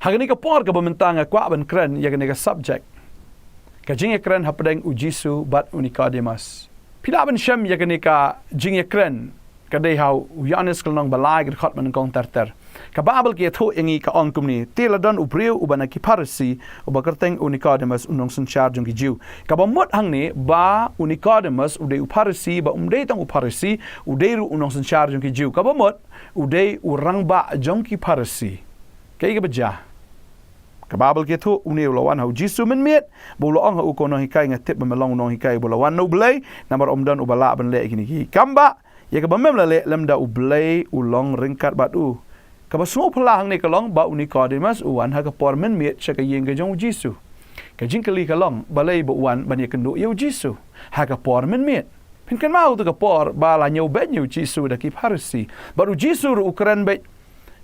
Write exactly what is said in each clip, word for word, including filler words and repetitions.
Ha kane ka por kaba mynta nga kwah ban kren ïa kane ka subject, ka jingïakren hapdeng u Jisu bad u Nicodemus. Phi lah ban shem ïa kane ka jingïakren, ka dei ha u Ïoannis ka lynnong ba lai ka dkhot ba nyngkong ter ter. Ka Baibl ka ïathuh ïa ngi, ka ong kumne: Te la don u briew uba na ki Pharisi, uba kyrteng u Nicodemus, u nongsynshar jong ki Jiw. Kaba mut hangne ba u Nicodemus u dei u Pharisi, ba um dei tang u Pharisi, u dei ruh u nongsynshar jong ki Jiw. Kaba mut u dei u rangbah jong ki Pharisi. Kaei kaba jia? Ka Baibl ka ïathuh, une u la wan ha u Jisu mynmiet, bad u la ong ha u, Ko Nonghikai, nga tip ba me long u nonghikai uba la wan na u Blei, namar ym don uba lah ban leh ïa kine ki kambah ïa kaba mem la leh, lymda u Blei u long ryngkat bad u. Kaba sngewphylla hangne ka long ba u Nicodemus u wan ha ka por mynmiet sha ka ïing ka jong u Jisu. Ka jingkylli ka long, balei ba u wan ban ïakynduh ïa u Jisu ha ka por mynmiet? Phin kynmaw, uta ka por ba la ñiewbeiñ ïa u Jisu da ki Pharisi, bad u Jisu ruh u kren beit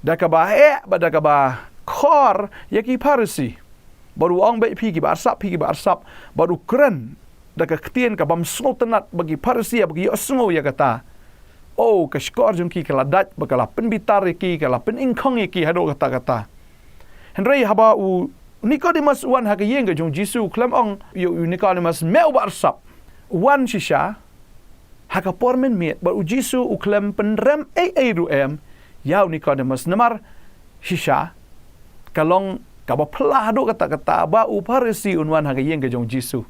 da kaba heh bad da kaba khor ïa ki Pharisi. Bad u ong beit, Phi kiba arsap, phi kiba arsap. Bad u kren da ka ktien ka bym sngewtynnad ba ki Pharisi haba ki ïohsngew ïa kata, oh, ka shkor jong ki ka la dait, ba ka la pynbitar ïa ki, ka la pynïngkhong ïa ki haduh katta katta. Hynrei haba u Nicodemus u wan ha ka ïing ka jong u Jisu, u khlem ong ïa u Nicodemus, Me uba arsap. U wan shisha ha ka por mynmiet, bad u Jisu u khlem pynrem ei ei ruh em ïa u Nicodemus, namar shisha ka long kaba phylla haduh katta katta ba u Pharisi un wan ha ka ïing ka jong u Jisu.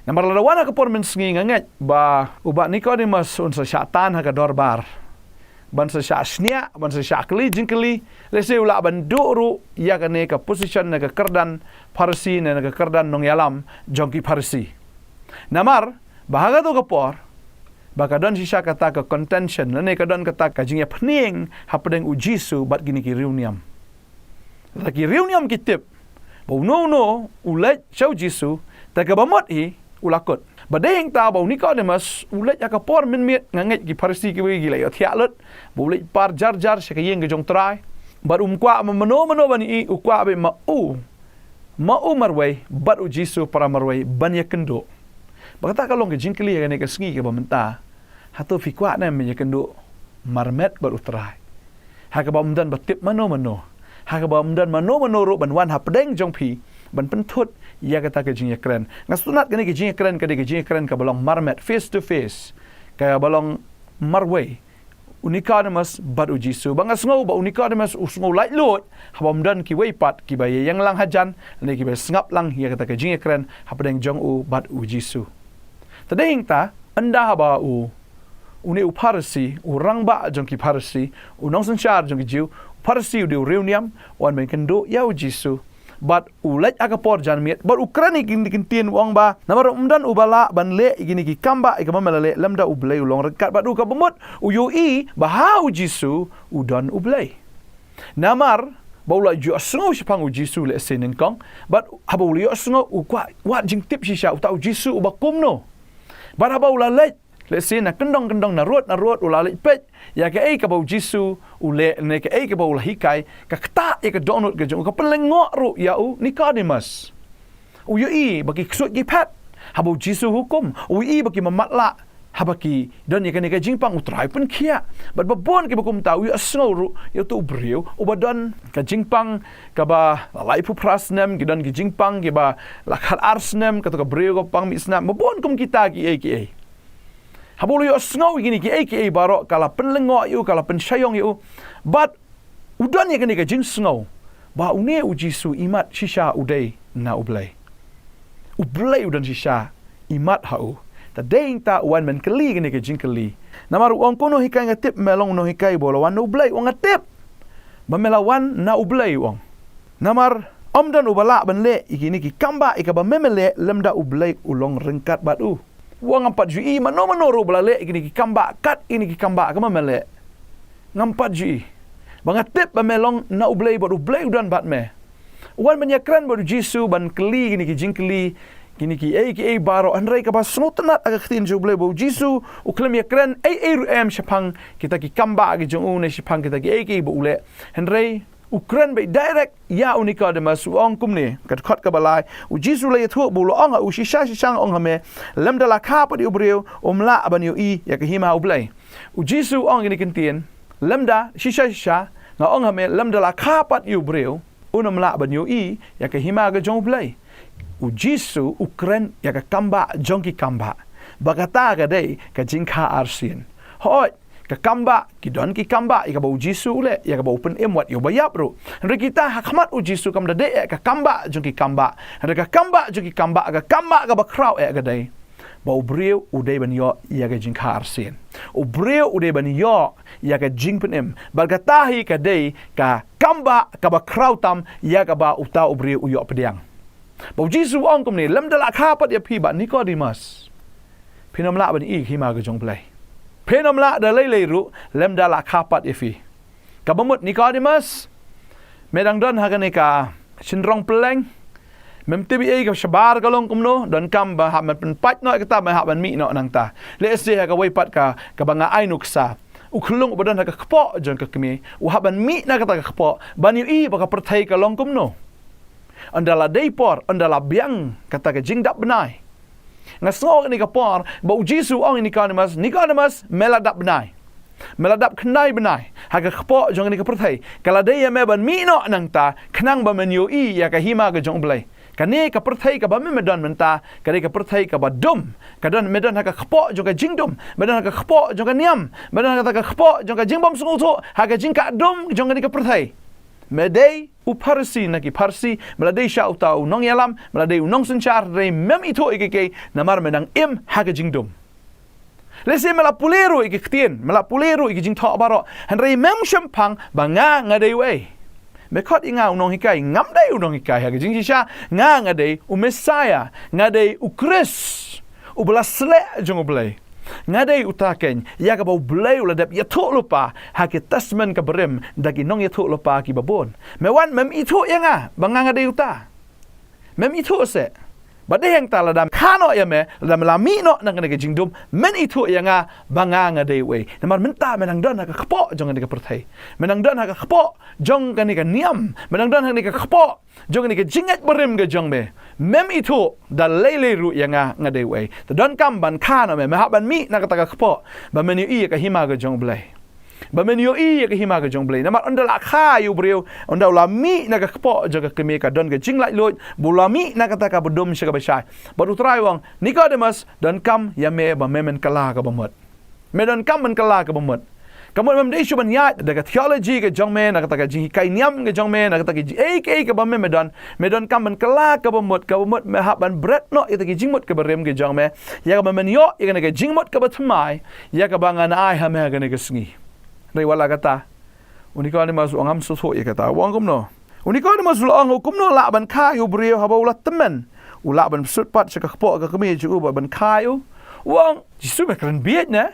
Namar lada wan ha ka por mynsngi, nga ngeit ba u Bah Nicodemus un sa shah tan ha ka dorbar, ban sa shah shniah, ban sa shah kylli jingkylli, lehse u lah ban duh ruh ïa kane ka position ne ka kyrdan Pharisi ne ka kyrdan nongïalam jong ki Pharisi. Namar ba ha kato ka por ba ka don shisha kata ka contention, lane ka don kata ka jingïapynïeng hapdeng u Jisu bad kine ki riewniam. Lada ki riewniam ki tip ba uno uno u leit sha u Jisu, te kaba mut hi u la kut. Bad dei hangta ba u Nicodemus u leit ha ka por mynmiet, nga ngeit ki Pharisi kiwei ki la ïohthiah lut ba u leit par jar jar sha ka ïing ka jong u Trai. Bad um kwah ma mano mano ban ïohi, u kwah beit ma u, ma u marwei bad u Jisu para marwei ban ïakynduh. Bad kata ka long ka jingkylli ha kane ka sngi kaba mynta. Hato phi kwah ne em ban ïakynduh marmet bad u Trai ha kaba ym don ba tip mano mano, ha kaba ym don mano mano ruh ban wan hapdeng jong phi ban pynthut ïa kata ka jingïakren? Nga sngewtynnad kane ka jingïakren ka dei ka jingïakren kaba long marmet, face to face, kaba long marwei, u Nicodemus bad u Jisu. Ba nga sngew ba u Nicodemus u sngew laitluid haba ym don kiwei pat kiba ïeng lang hajan lane kiba sngap lang ïa kata ka jingïakren hapdeng jong u bad u Jisu. Te dei hangta, ynda haba u, une u Pharisi, u rangbah jong ki Pharisi, u nongsynshar jong ki Jiw, u Pharisi u dei u riewniam, u wan ban kynduh ïa u Jisu, bad u leit ha ka por janmiet, bad u kren ïa kine ki ktien, u ong ba, Namar ym don uba lah ban leh ïa kine ki kambah ïa kaba me la leh, lymda u Blei u long ryngkat bad u. Kaba mut u ïohi ba ha u Jisu u don u Blei. Namar ba u la ïohsngew shaphang u Jisu lehse nyngkong, bad haba u la ïohsngew u kwah wad jingtip shisha, uta u Jisu uba kumno. Bad haba u la leit, lehse na kyndong kyndong, na rud na rud, u la leit peit ïa kaei kaba u Jisu u leh ne kaei kaba u la hikai, ka ktah ïa ka dohnud ka jong u, ka pynlyngngoh ruh ïa u Nicodemus. U ïohi ba ki ksuid ki phet haba u Jisu u hukum. U ïohi ba ki mamatlah haba ki don ïa kane ka jingpang, u Trai u pynkhiah. Bad ba bun kiba kumta, u ïohsngew ruh ïa uto u briew uba don ka jingpang kaba la laiphew phra snem, ki don ki jingpang kiba la khatar snem, kato ka briew kaba pang mih snam, ba bun kum kita kiei kiei. Haba u la ïohsngew ïa kine kiei kiei baroh, ka la pynlyngngoh ïa u, ka la pynshaiong ïa u. Bad u don ïa kane ka jingsngew ba une u Jisu imat shisha u dei na u Blei. U Blei u don shisha imat ha u. Te dei hangta u wan ban kylli kane ka jingkylli. Namar u ong, Ko Nonghikai, nga tip me long u Nonghikai uba la wan na u Blei. U ong, nga tip ba me la wan na u Blei, u ong. Namar ym don uba lah ban leh ïa kine ki kambah ïa kaba me me leh, lymda u Blei u long ryngkat bad u. U ong, ngam pat ju ïohi mano mano ruh ba la leh ïa kine ki kambah kat ïa kine ki kambah kaba me leh. Ngam pat ju ïohi. Ba nga tip ba me long na u Blei bad u Blei u don bad me. U wan ban ïakren bad u Jisu, ban kylli kine ki jingkylli, kine kiei kiei baroh, hynrei kaba sngewtynnad ha ka ktien jong u Blei ba u Jisu u khlem ïakren ei ei ruh em shaphang kita ki kambah ki jong u ne shaphang kita kiei kiei ba u leh. Hynrei u kren beit direct ïa u Nicodemus, u ong kumne, ka dkhot kaba lai, u Jisu u la ïathuh bad u la ong ha u, Shisha shisha nga ong ha me, lymda la kha pat ïa u briew, um lah ban ïohi ïa ka hima u Blei. U Jisu u ong kine ki ktien, lymda, shisha shisha nga ong ha me, lymda la kha pat ïa u briew, un ym lah ban ïohi ïa ka hima ka jong U Blei. U Jisu u kren ïa ka kambah jong ki kambah. Ba kata ka dei ka jingkha arsien. Hooid, ka kambah, ki don ki kambah ïa kaba U Jisu u leh, ïa kaba u pynim wat ïa uba ïap ruh. Hynrei kita ha khmat U Jisu kam da dei eh ka kambah jong ki kambah. Hynrei ka kambah jong ki kambah, ka kambah kaba khraw eh ka dei ba u briew u dei ban ïoh ïa ka jingkha arsien. U briew u dei ban ïoh ïa ka jingpynim. Bad kata hi ka dei ka kambah kaba khraw tam ïa kaba uta u briew u ïoh pdiang. Ba U Jisu u ong kumne, lymda la kha pat ïa phi, Bah Nicodemus, phin ym lah ban ïohi ka hima ka jong U Blei. Phin ym lah da lei lei ruh, lymda la kha pat ïa phi. Kaba mut Nicodemus, me dang don ha kane ka shynrong pylleng. Mem tip ei ka shabar ka long kumno, donkam ba hap ban pynpait noh ïa kata, ba hap ban mih noh nangta. Lehse ha kawei pat ka, kaba nga ai nuksa. U khyllung uba don ha ka kpoh jong ka kmie u hap ban mih na kata ka kpoh ban ïohi ba ka pyrthei ka long kumno. Ynda la dei por, ynda la biang kata ka jingdap bnai. Nga sngew kane ka por ba U Jisu u ong ïa Nicodemus, Nicodemus, me la dap bnai. Me la dap khyndai bnai ha ka kpoh jong kane ka pyrthei. Ka la dei ïa me ban mih noh nangta khnang ba men ïohi ïa ka hima ka jong U Blei. Kane ka pyrthei kaba me me don mynta ka dei ka pyrthei kaba dum. Ka don, me don ha ka kpoh jong ka jingdum. Me don ha ka kpoh jong ka niam. Me don ha ka kpoh jong ka jingbym sngewthuh ha ka jingkah dum jong kane ka pyrthei. Me dei u Pharisi na ki Pharisi, me la dei sha uta u nongïalam, me la dei u nongsynshar, hynrei mem ithuh ïa kiei kiei namar me dang im ha ka jingdum. Lehse me la pule ruh ïa ki ktien, me la pule ruh ïa ki jingthoh baroh, hynrei mem shemphang ba nga nga dei uei. Me khot ïa nga u nonghikai, ngam dei u nonghikai ha ka jingshisha, nga nga dei u Messaïah, nga dei u Khrist, uba la sleh jong U Blei. Nga dei uta keiñ ïa kaba U Blei u la dep ïathuh lypa ha ki Testament kaba rim da ki nongïathuh lypa kiba bun. Me wan mem ithuh ïa nga ba nga nga dei uta. Mem ithuh seh. Ba dei hangta lada kha noh ïa me, lada me la mih noh na kane ka jingdum, men ithuh ïa nga ba nga nga dei uei. Namar mynta me dang don ha ka kpoh jong kane ka pyrthei. Me dang don ha ka kpoh jong kane ka niam. Me dang don ha kane ka kpoh jong kane ka jingngeit barim ka jong me. Mem ithuh da lei lei ruh ïa nga nga dei uei. Te donkam ban kha noh me, me hap ban mih na kata ka kpoh ba men ïohi ïa ka hima ka jong U Blei. Ba men ïohi ïa ka hima ka jong U Blei. Namar ynda la kha ïa u briew, ynda u la mih na ka kpoh jong ka kmie ka don ka jinglaitluid, ba u la mih na kata kaba dum sha kaba shai. Bad U Trai u ong, Nicodemus, donkam ïa me ba me men kylla kaba mut. Me donkam men kylla kaba mut. Ka mut mem dei shuh ban ïaid da ka theology ka jong me, na kata ka jinghikai niam ka jong me, na kata ka jing, ei, ei kaba me me don. Me donkam men kylla kaba mut, kaba mut me hap ban bret noh ïa kita ki jingmut kaba rim ka jong me. Ïa kaba men ïoh ïa kane ka jingmut kaba thymmai ïa kaba ngan ai ha me ha kane ka sngi. Hynrei wat la kata, u Nicodemus u ngam sngewthuh ïa kata. U ong kumno? U Nicodemus u la ong, kumno lah ban kha ïa u briew haba u la tymmen? U lah ban psiah pat sha ka kpoh ka kmie jong u bad ban kha ïa u? U ong, Jisu, me kren bieit ne?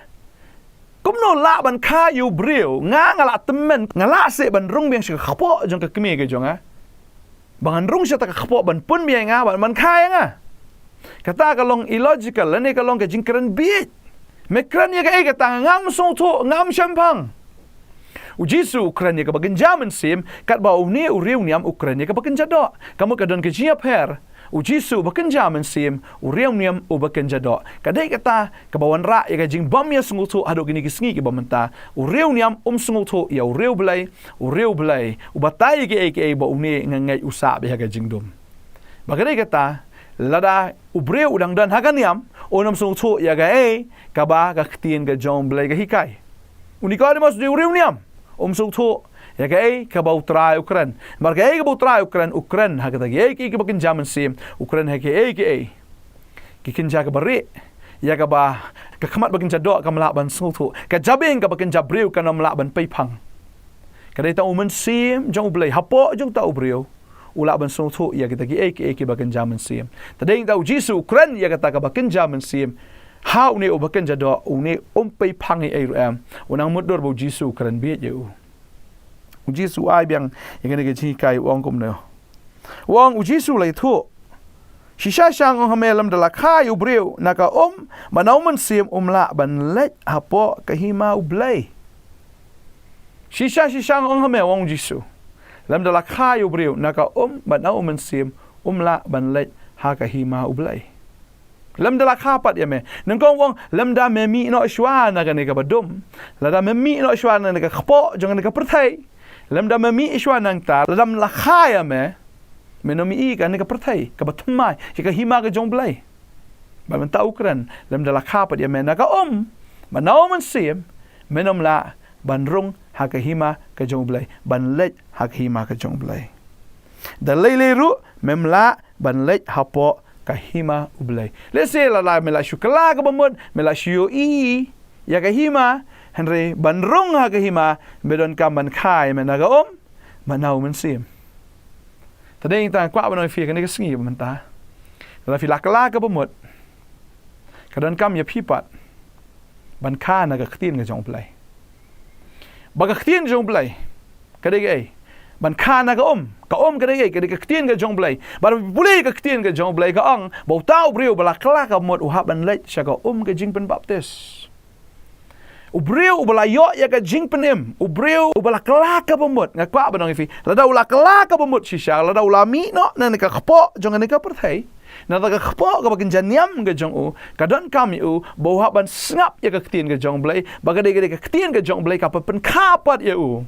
Kumno lah ban kha ïa u briew? Nga nga la tymmen, nga lah seh ban rung biang sha ka kpoh jong ka kmie ka jong nga? Ba ngan rung sha kata ka kpoh ban pun biang ïa nga, ban, ban kha ïa nga? Kata ka long illogical, lane ka long ka jingkren bieit. Me kren ïa kaei kata, ngam sngewthuh, ngam shemphang. U Jisu u kren ïa kaba kynja mynsiem, katba une u riewniam u kren ïa kaba kynja doh. Ka mut ka don ka jingïapher. U Jisu uba kynja mynsiem, u riewniam uba kynja doh. Ka dei kata kaba wanrah ïa ka jingbym ïasngewthuh haduh kine ki sngi kiba mynta. U riewniam um sngewthuh ïa u riew Blei, u riew Blei u batai ïa kiei kiei ba une nga ngeit u sah beit ha ka jingdum. Ba ka dei kata, lada u briew u dang don ha ka niam, un ym sngewthuh ïa kaei kaba ka ktien ka jong U Blei ka hikai. U Nicodemus u dei u riewniam, um sngewthuh ïa kaei kaba U Trai u kren. Namar kaei kaba U Trai u kren, u kren ha kata kiei kiei kiba kynja mynsiem, u kren ha kiei kiei ki kynja kaba rieh, ïa kaba ka khmat ba kynja doh kam lah ban sngewthuh, ka jabieng kaba kynja briew kan ym lah ban peiphang. Ka dei tang u Mynsiem jong U Blei hapoh jong uta u briew u lah ban sngewthuh ïa kita kiei kiei kiba kynja mynsiem. Te dei tang u Jisu u kren ïa kata kaba kynja mynsiem ha une uba kynja doh, une um peiphang ei ei ruh em. U nang mutdur ba u Jisu u kren bieit ïa u. U Jisu u ai biang ïa kane ka jinghikai, u ong kumno? U ong, u Jisu u la ïathuh, shisha shisha nga ong ha me, lymda la kha ïa u briew na ka um bad na u mynsiem, um lah ban leit hapoh ka hima U Blei. Shisha shisha nga ong ha me, u ong u Jisu, lymda la kha ïa u briew na ka um bad na u mynsiem, um lah ban leit ha ka hima U Blei. Lymda la kha pat ïa me. Nyngkong u ong, lymda me mih noh shuwa na kane kaba dum. Lada me mih noh shuwa na kane ka kpoh jong kane ka pyrthei, Lymda me mih shuwa nangta, lada ym la kha ïa me, men ym ïohi ïa kane ka pyrthei kaba thymmai, ïa ka hima ka jong U Blei. Bad mynta u kren, lymda la kha pat ïa me na ka um bad na U Mynsiem, men ym lah ban rung ha ka hima ka jong U Blei, ban leit ha ka hima ka jong U Blei. Da lei lei ruh mem lah ban leit hapoh ka hima U Blei. Lehse lada me la shu kylla kaba mut, me la shu ïohi ïa ka hima, hynrei ban rung ha ka hima, me donkam ban kha ïa me na ka um bad na U Mynsiem. Te dei tang kwah ban ong ïa phi kane ka sngi mynta, lada phi la kylla kaba mut, ka donkam ïa phi pat ban kha na ka ktien ka jong U Blei. Ba ka ktien ka jong U Blei ka dei kaei? Ban kha na ka um. Ka um ka dei kaei? Ka dei ka ktien ka jong U Blei. Bad phi pule ka ktien ka jong U Blei ka ong ba uta u briew uba la kylla kaba mut u hap ban leit sha ka um ka jingpynbaptis. U briew uba la ïoh ïa ka jingpynim, u briew uba la kylla kaba mut, nga kwah ban ong ïa phi, lada u la kylla kaba mut shisha, lada u la mih noh na kane ka kpoh jong kane ka pyrthei, na kata ka kpoh kaba kynja niam ka jong u, ka donkam ïa u ba u hap ban sngap ïa ka ktien ka jong U Blei, ba ka dei, ka dei ka ktien ka jong U Blei kaba pynkha pat ïa u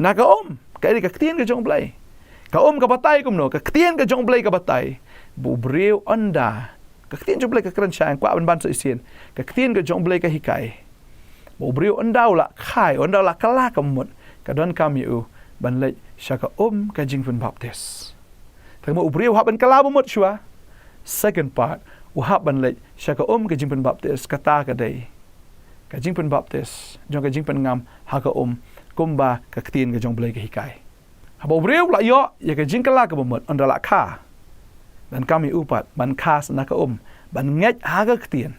na ka um. Ka dei ka ktien ka jong U Blei. Ka um ka batai kumno? Ka ktien ka jong U Blei ka batai ba u briew ynda, ka ktien jong U Blei ka kren shai, nga kwah ban ban sa shisien. Ka ktien ka jong U Blei ka hikai ba u briew ynda u la kha, ynda u la kylla kaba mut, ka donkam ïa u ban leit sha ka um ka jingpynbaptis. Te kumno u briew u hap ban kylla ba mut shuwa? Second part, u hap ban leit sha ka um ka jingpynbaptis, kata ka dei ka jingpynbaptis jong ka jingpynngam ha ka um, kumba ka ktien ka jong U Blei ka hikai. Haba u briew u la ïoh ïa ka jingkylla kaba mut, ynda la kha, donkam ïa u pat ban kha sa na ka um, ban ngeit ha ka ktien.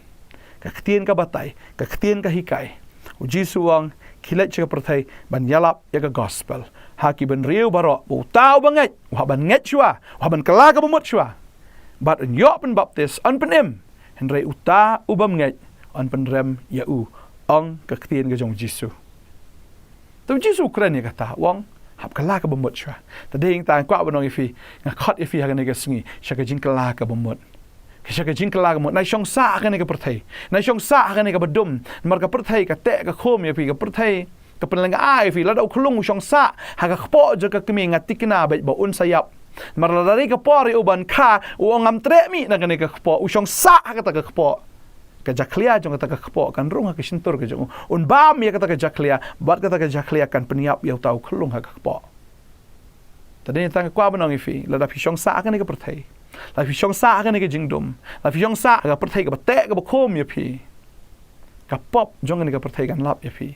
Ka ktien ka batai, ka ktien ka hikai. U Jisu u ong, khie leit sha ka pyrthei ban ïalap ïa ka gospel ha ki bynriew baroh, ba uta uba ngeit u hap ban ngeit shuwa, u hap ban kylla kaba mut shuwa, bad un ïoh pynbaptis, un pynim. Hynrei uta u bym ngeit un pynrem ïa u, ong ka ktien ka jong U Jisu. Te U Jisu u kren ïa kata, u ong, hap kylla kaba mut shuwa. Te dei tang kwah ban ong ïa phi, nga khot ïa phi ha kane ka sngi sha ka jingkylla kaba mut. Sha ka jingkylla kaba mut. Nai shong sah ha kane ka pyrthei, nai shong sah ha kane kaba dum. Namar ka pyrthei ka teh ka khum ïa phi, ka pyrthei ka pynlyngngoh ïa phi. Lada u khyllung u shong sah ha ka kpoh jong ka kmie, nga thikna beit ba un sa ïap. Namar lada dei ka por ïa u ban kha, u ong, ngam treh mih na kane ka kpoh. U shong sah ha kata ka kpoh. Ka jakhlia jong kata ka kpoh kan rung ha ka shyntur ka jong u. Un bam ïa kata ka jakhlia, bad kata ka jakhlia kan pynïap ïa uta u khyllung ha ka kpoh. Te dei tang kwah ban ong ïa phi, lada phi shong sah ha kane ka pyrthei, lada phi shong sah ha kane ka jingdum, lada phi shong sah ha ka pyrthei kaba teh kaba khum ïa phi, ka pop jong kane ka pyrthei kan lap ïa phi.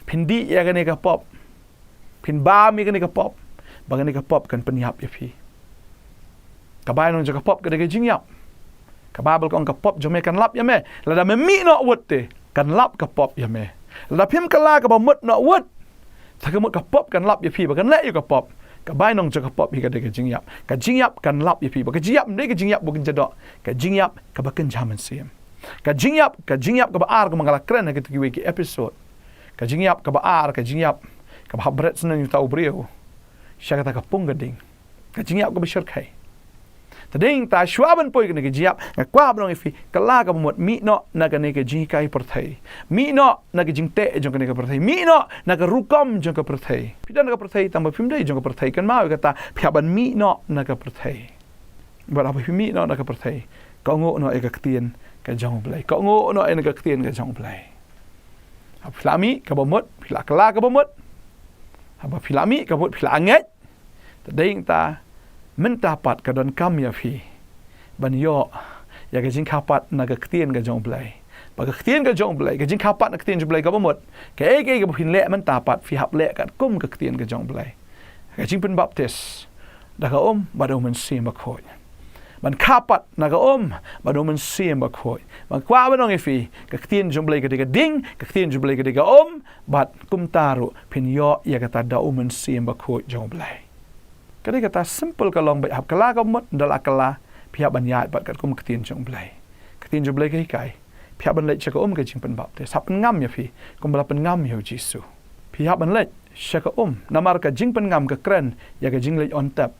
Phin dih ïa kane ka pop, phin bam ïa kane ka pop, ba kane ka pop kan pynïap ïa phi. Ka bainong jong ka pop ka dei ka jingïap. Ka Baibl ka ong, ka pop jong me kan lap ïa me. Lada me mih noh wut te, kan lap ka pop ïa me. Lada phim kylla kaba mut noh wut, te ka mut ka pop kan lap ïa phi, ba kan leh ïa ka pop. Ka bainong jong ka pop hi ka dei ka jingïap. Ka jingïap kan lap ïa phi, ba ka jingïap ym dei ka jingïap ba kynja doh. Ka jingïap kaba kynja mynsiem. Ka jingïap, ka jingïap kaba ar, kumba nga la kren ha kito kiwei ki episode. Ka jingïap kaba ar, ka jingïap kaba hap bret snem ïa uta u briew sha kata ka pung ka ding. Ka jingïap kaba shyrkhei. Te dei tang shuwa ban poi kane ka jingïap, nga kwah ban ong ïa phi, kylla kaba mut, mih noh na kane ka jinghikai pyrthei. Mih noh na ka jingteh jong kane ka pyrthei. Mih noh na ka rukom jong ka pyrthei. Phi don ha ka pyrthei tang ba phim dei jong ka pyrthei, kynmaw ïa kata, phi hap ban mih noh na ka pyrthei. Bad haba phi mih noh na ka pyrthei, kohnguh noh ïa ka ktien ka jong U Blei. Kohnguh noh ïa ka ktien ka jong U Blei. Haba phi la mih kaba mut, phi la kylla kaba mut, haba phi la mih kaba mut, phi la ngeit, te dei tang mynta pat ka donkam ïa phi ban ïoh ïa ka jingkha pat na ka ktien ka jong U Blei. Ba ka ktien ka jong U Blei, ka jingkha pat na ka ktien jong U Blei kaba mut, kaei kaei kaba phin leh mynta pat, phi hap leh katkum ka ktien ka jong U Blei. Ka jingpynbaptis da ka um bad da U Mynsiem Bakhuid. Ban kha pat na ka um bad da U Mynsiem Bakhuid. Ba nga kwah ban ong ïa phi, ka ktien jong U Blei ka dei ka ding, ka ktien jong U Blei ka dei ka um, bad kumta ruh phin ïoh ïa kata da U Mynsiem Bakhuid jong U Blei. Ka dei kata simple, ka long beit, hap kylla kaba mut, ynda la kylla, phi hap ban ïaid pat katkum ka ktien jong U Blei. Ka ktien jong U Blei ka hikai, phi hap ban leit sha ka um ka jingpynbaptis. Hap pynngam ïa phi kumba la pynngam ïa U Jisu. Phi hap ban leit sha ka um, namar ka jingpynngam ka kren ïa ka jingleit on tep.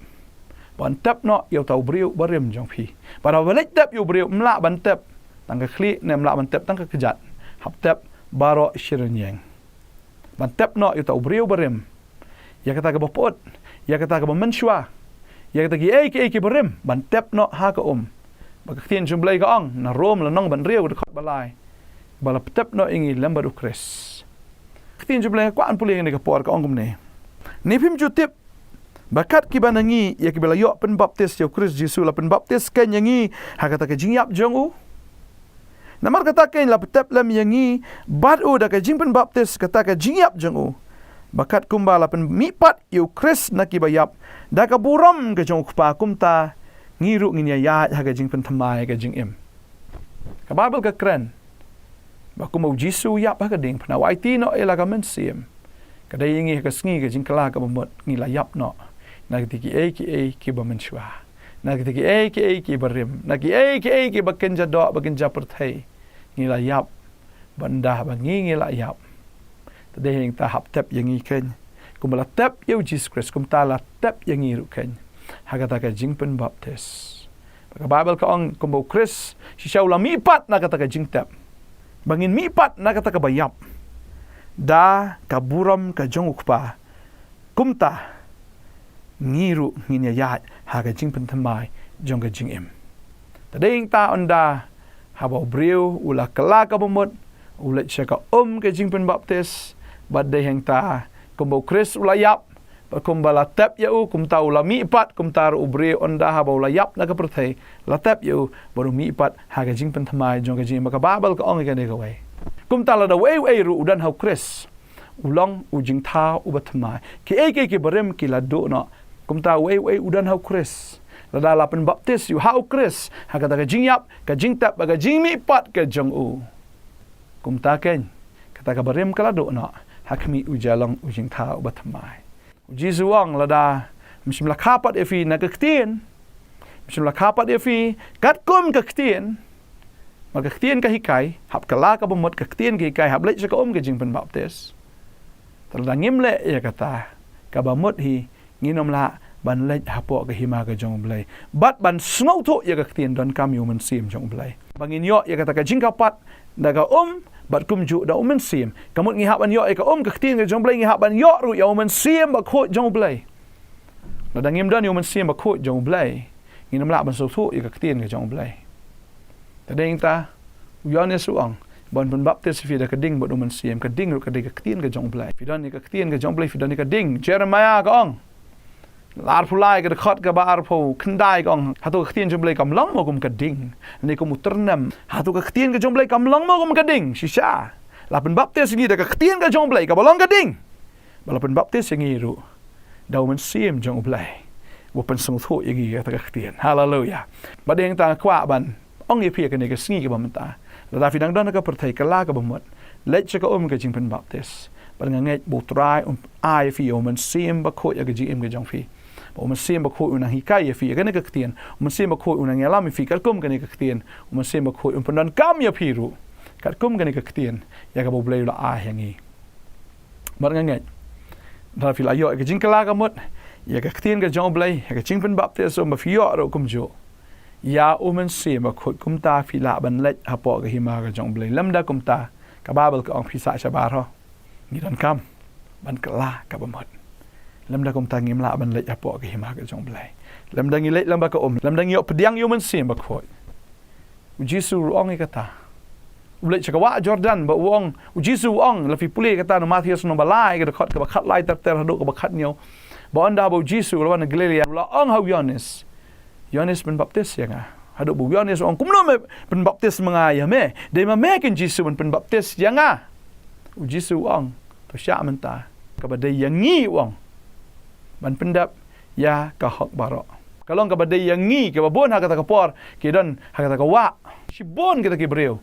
Ba on tep noh ïa uta u briew barim jong phi. Bad haba leit tep ïa u briew, ym lah ban tep tang ka khlieh, ne ym lah ban tep tang ka kjat. Hap tep baroh shi rynïeng. Ban tep noh ïa uta u briew barim, ïa kata kaba put, ïa kata kaba mynshuwa, ïa kata kiei kiei kiba rim ban tep noh ha ka um. Ba ka ktien jong U Blei ka ong na Rom lynnong ba hynriew dkhot ba lai, ba la tep noh ïa ngi lem bad U Khrist. Ka ktien jong U Blei, nga kwah ban pule ha kane ka por, ka ong kumne: Ne phim ju tip ba kat kiba na ngi, ïa kiba la ïoh pynbaptis ïa U Khrist Jisu, la pynbaptis kein ïa ngi ha kata ka jingïap jong u? Namar kata kein la pyntep lem ïa ngi bad u da ka jingpynbaptis, kata ka jingïap jong u, ba kat kumba la pynmihpat ïa U Khrist na kiba ïap da ka burom ka jong U Kpa, kumta ngi ruh ngin ïaid ha ka jingpynthymmai ka jingim. Ka Baibl ka kren ba kumba U Jisu u ïap ha ka diengphna, u aiti noh ïa la ka mynsiem, ka dei ïa ngi ha ka sngi ka jingkylla kaba mut ngi la ïap noh na kita kiei kiei kiba mynshuwa, na kita kiei kiei kiba rim, na kiei kiei kiba kynja doh ba kynja pyrthei. Ngi la ïap. Bad ynda ba ngi, ngi la ïap, te dei hangta hap tep ïa ngi kein, kumba la tep ïa U Jisu Khrist, kumta la tep ïa ngi ruh kein ha kata ka jingpynbaptis. Ba ka Baibl ka ong kumba U Khrist shisha u la mihpat na kata ka jingtep, ba ngin mihpat na kata kaba ïap da ka burom ka jong U Kpa, kumta ngi ruh ngin ïaid ha ka jingpynthymmai jong ka jingim. Te dei hangta ynda haba u briew u la kylla kaba mut, u leit sha ka um ka jingpynbaptis, bad dei hangta kumba U Khrist u la ïap, bad kumba la tep ïa u, kumta u la mihpat, kumta ruh u briew ynda haba u la ïap na ka pyrthei, la tep ïa u bad u mihpat ha ka jingpynthymmai jong ka jingim. Ba ka Baibl ka ong ïa kane kawei. Kumta lada uei uei ruh u don ha U Khrist, u long u jingthaw uba thymmai. Kiei kiei kiba rim ki la duh noh. Kumta uei uei u don ha U Khrist, lada la pynbaptis ïa u ha U Khrist ha kata ka jingïap, ka jingtep bad ka jingmihpat ka jong u, kumta kein kata kaba rim ka la duh noh, ha khmih u ju long u jingthaw uba thymmai. U Jisu u ong, lada ym shym la kha pat ïa phi na ka ktien, ym shym la kha pat ïa phi katkum ka ktien, ma ka ktien ka hikai, hap kylla kaba mut, ka ktien ka hikai, hap leit sha ka um ka jingpynbaptis, te lada ngim leh ïa kata, kaba mut hi ngin ym lah ban leit hapoh ka hima ka jong U Blei bad ban sngewthuh ïa ka ktien, donkam ïa U Mynsiem jong U Blei ba ngin ïoh ïa kata ka jingkyrpad da ka um bad kumjuh da U Mynsiem. Ka mut ngi hap ban ïoh ïa ka um ka ktien ka jong U Blei, ngi hap ban ïoh ruh ïa U Mynsiem Bakhuid jong U Blei. Lada ngim don ïa U Mynsiem Bakhuid jong U Blei, ngin ym lah ban sngewthuh ïa ka ktien ka jong U Blei. Te dei hangta u Ïoannis u ong, ban pynbaptis ïa phi da ka ding bad U Mynsiem, ka ding ruh ka dei ka ktien ka jong U Blei. Phi don ïa ka ktien ka jong U Blei, phi don ïa ka ding. Jeremaïa ka ong, arphew lai ka dkhot kaba arphew khyndai ka ong, hato ka ktien jong U Blei kam long mo kum ka ding, ne kum u tyrnem? Hato ka ktien ka jong U Blei kam long mo kum ka ding? Shisha, la pynbaptis ïa ngi da ka ktien ka jong U Blei kaba long ka ding, ba la pynbaptis ïa ngi ruh da U Mynsiem jong U Blei, uba pynsngewthuh ïa ngi ïa kata ka ktien. Haleluia. Bad dei hangta nga kwah ban ong ïa phi ha kane ka sngi kaba mynta, lada phi dang don ha ka pyrthei, kylla kaba mut, leit sha ka um ka jingpynbaptis. Bad nga ngeit ba U Trai un ai ïa phi ïa U Mynsiem Bakhuid ïa ka jingim ka jong phi. Ba U Mynsiem Bakhuid un nang hikai ïa phi ïa kane ka ktien. U Mynsiem Bakhuid un nang ïalam ïa phi katkum kane ka ktien. U Mynsiem Bakhuid un pyndonkam ïa phi ruh katkum kane ka ktien, ïa kaba U Blei u la ai ha ngi. Bad nga ngeit, lada phi la ïoh ïa ka jingkylla ka mut, ïa ka ktien ka jong U Blei, ïa ka jingpynbaptis, um, ba phi ïoh ruh kumjuh ïa U Mynsiem Bakhuid, kumta phi lah ban leit hapoh ka hima ka jong U Blei. Lymda kumta, ka Baibl ka ong, phi sah shabar ho, ngi donkam ban kylla kaba mut. Lymda kumta ngim lah ban leit hapoh ka hima ka jong U Blei. Lymda ngi leit lyngba ka um, lymda ngi ïoh pdiang ïa U Mynsiem Bakhuid. U Jisu u ong ïa kata. U leit sha ka wah Jordan, ba u ong, U Jisu u ong, lada phi pule kata na Mathaios lynnong ba lai, ka dkhot kaba khatlai ter ter haduh kaba khathynñiew. Ba ynda ba U Jisu u la wan na Galilea, u la ong ha u Ïoannis, Ïoannis, pynbaptis ïa nga. Haduh ba u Ïoannis u ong, kumno me pynbaptis ma nga ïa me? Dei ma me kein Jisu ban pynbaptis ïa nga. U Jisu u ong, to shah mynta, kaba dei ïa ngi, u ong, ban pyndep ïa ka hok baroh. Ka long kaba dei ïa ngi, kiba bun ha kata ka por ki don ha kata ka wah. Shibun kita ki briew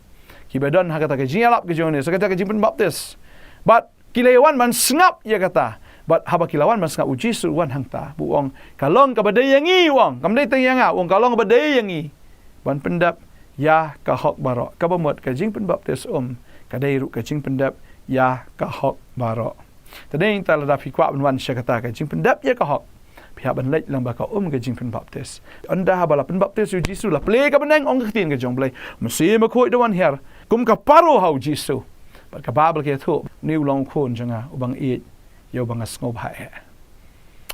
kiba don ha kata ka jingïalap ka jong U Ïoannis, ha kata ka jingpynbaptis. Bad ki la ïa wan ban sngap ïa kata. Bad haba ki la wan ban sngap, U Jisu u wan hangta, ba u ong, ka long kaba dei ïa ngi, u ong, kam dei tang ïa nga, u ong, ka long kaba dei ïa ngi ban pyndep ïa ka hok baroh. Kaba mut ka jingpynbaptis, um, ka dei ruh ka jingpyndep ïa ka hok baroh. Te dei hangta, lada phi kwah ban wan sha kata ka jingpyndep ïa ka hok, phi hap ban leit lyngba ka um ka jingpynbaptis. Ynda haba la pynbaptis ïa U Jisu, la plie ka bneng, ong ka ktien ka jong U Blei, U Mynsiem Bakhuid da wan hiar kum ka paro ha U Jisu. Bad ka Baibl ka ïathuh, une u long U Khun jong nga, uba nga ïeit, ïa uba nga sngewbha eh.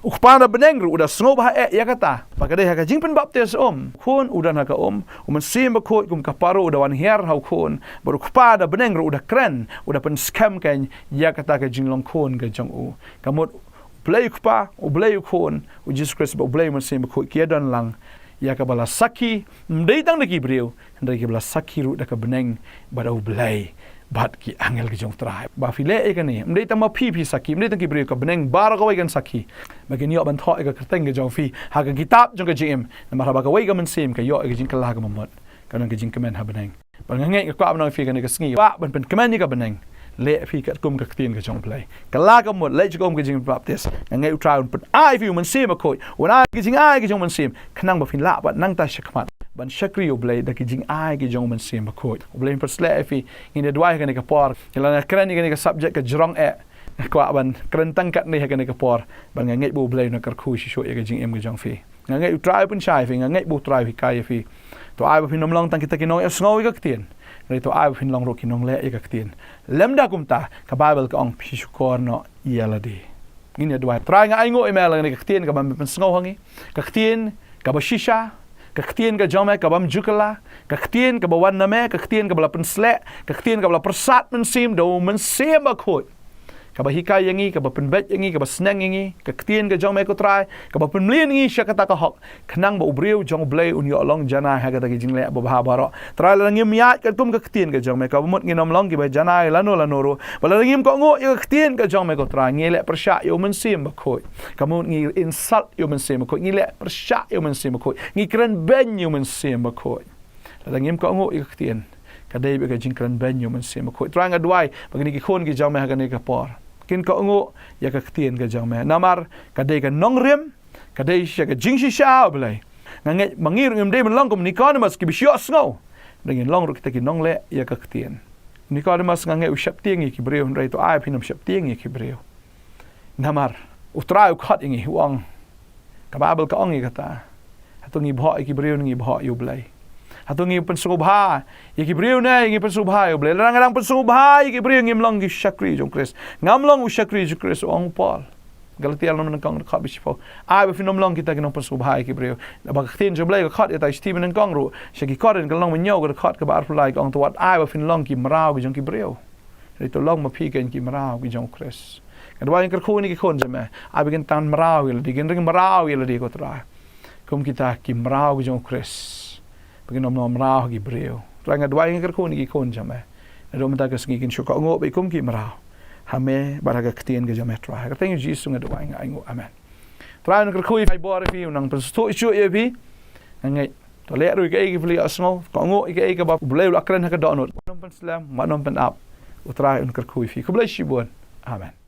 U Kpa na bneng ruh u da sngewbha eh ïa kata. Ba ka dei ha ka jingpynbaptis um, u Khun u don ha ka um, u Mynsiem Bakhuid kum ka paro u da wan hiar ha u Khun. Bad u Kpa na bneng ruh u da kren, u da pynskhem kein ïa kata ka jinglong khun ka jong u. Ka mut U Blei u Kpa, U Blei u Khun, U Jisu Khrist bad U Blei u Mynsiem Bakhuid ki ïa don lang ïa kaba la sakhi, ym dei tang da ki briew, hynrei kiba la sakhi ruh da ka bneng bad da U Blei bad ki angel ki jong U Trai. Ba phi leh ïa kane, ym dei tang ma phi phi sakhi, ym dei tang ki briew, ka bneng baroh kawei kan sakhi. Ba kin ïoh ban thoh ïa ka kyrteng ka jong phi ha ka kitab jong ka jingim. Namar haba kawei ka mynsiem ka ïoh ïa ka jingkylla kaba mut, ka don ka jingkmen ha bneng. Bad nga ngeit nga kwah ban ong ïa phi kane ka sngi, kwah ban pynkmen ïa ka bneng. Leh phi katkum ka ktien ka jong U Blei. Kylla kaba mut, leh katkum ka jingbaptis. Nga ngeit U Trai un pyn-ai ïa phi U Mynsiem Bakhuid, un ai ka jingai ka jong U Mynsiem, khnang ba phin lah pat nangta shakhmat ban shakri ïa U Blei da ka jingai ka jong U Mynsiem Bakhuid. U Blei un pynshlur ïa phi. Ngin ïa duwai ha kane ka por. Ngi la kren ïa kane ka subject ka jrong eh. Nga kwah ban kren tang katne ha kane ka por. Bad nga ngeit ba U Blei un kyrkhu shisha ïa ka jingim ka jong phi. Nga ngeit U Trai u pynshai ïa phi, nga ngeit ba U Trai u hikai ïa phi. To ai ba phin ym long tang kita ki nongïasngew ïa ka ktien, hynrei to ai ba phin long ruh ki nongleh ïa ka ktien. Lymda kumta, ka Baibl ka ong, phi shukor noh ïa lade. Ngin ïa duwai. Trai, nga ainguh ïa me la kane ka ktien kaba me pynsngew ha ngi. Ka ktien kaba shisha, ka ktien ka jong me kaba ym ju kylla, ka ktien kaba wan na me, ka ktien kaba la pynshlur, ka ktien kaba la pyrsad mynsiem da U Mynsiem Bakhuid. Kaba hikai ïa ngi, kaba pynbeit ïa ngi, kaba sneng ïa ngi, ka ktien ka jong me ko Trai, kaba pynmlien ïa ngi sha kata ka hok, khnang ba u briew jong U Blei un ïoh long janai ha kata ki jingleh babha baroh. Trai, lada ngim ïaid katkum ka ktien ka jong me, kaba mut ngin ym long kiba janai lano lano ruh. Ba lada ngim kohnguh ïa ka ktien ka jong me ko Trai, ngi leh pyrshah ïa U Mynsiem Bakhuid. Kaba mut ngi insult ïa U Mynsiem Bakhuid, ngi leh pyrshah ïa U Mynsiem Bakhuid, ngi kren beiñ ïa U Mynsiem Bakhuid. Lada ngim kohnguh ïa ka ktien, ka dei beit ka jingkren beiñ ïa U Mynsiem Bakhuid. Trai, nga duwai ba kine ki khun ki jong me ha kane ka por kin kohnguh ïa ka ktien ka jong me. Namar ka dei ka nongrim, ka dei shisha ka jingshisha, U Blei. Nga ngeit ba ngi ruh ngim dei ban long kum Nicodemus kiba shu ïohsngew. Hynrei ngin long ruh kita ki nongleh ïa ka ktien. Nicodemus, nga ngeit u sheptieng ïa ki briew, hynrei to ai ba phin ym sheptieng ïa ki briew. Namar U Trai u khot ïa ngi, u ong, ka Baibl ka ong ïa kata. Hato ngi bhoh ïa ki briew ne ngi bhoh ïa U Blei? Hato ngi pynsngewbha ïa ki briew ne ngi pynsngewbha ïa U Blei? Lada nga dang pynsngewbha ïa ki briew, ngim long ki shakri jong U Khrist. Ngam long u shakri jong U Khrist, u ong u Paul. Galatia lynnong nyngkong, dkhot ba shiphew. Ai ba phin ym long kita ki nongpynsngewbha ïa ki briew. Ba ka ktien jong U Blei ka khot ïa utai u Stephen nyngkong ruh. Sha ki Korinth ka lynnong ba hynñiew, ka dkhot kaba arphew lai, ka ong, to wat ai ba phin long ki mraw ki jong ki briew. Hynrei to long ma phi kein ki mraw ki jong U Khrist. Nga duwai, nga kyrkhu ïa kine ki khun jong me, ai ba kin tan mraw ïa lade, kin ring mraw ïa lade ko Trai, kum kita ki mraw ki jong U Khrist. Ba kin ym long mraw ha ki briew. Trai, nga duwai, nga kyrkhu ïa kine ki khun jong me, naduh mynta ka sngi kin shu kohnguh beit kum ki mraw ha me bad ha ka ktien ka jong me Trai. Ha ka kyrteng U Jisu nga duwai, nga ainguh, amen. Trai un kyrkhu ïa phi, bor ïa phi, un nang pynsngewthuh shuh ïa phi. Nga ngeit to leh ruh ïa kaei kaba phi la ïohsngew, kohnguh ïa kaei kaba U Blei u la kren ha ka dohnud. Wat nym pynslem, wat nym pynap. U Trai un kyrkhu ïa phi. Khublei shibun. Amen.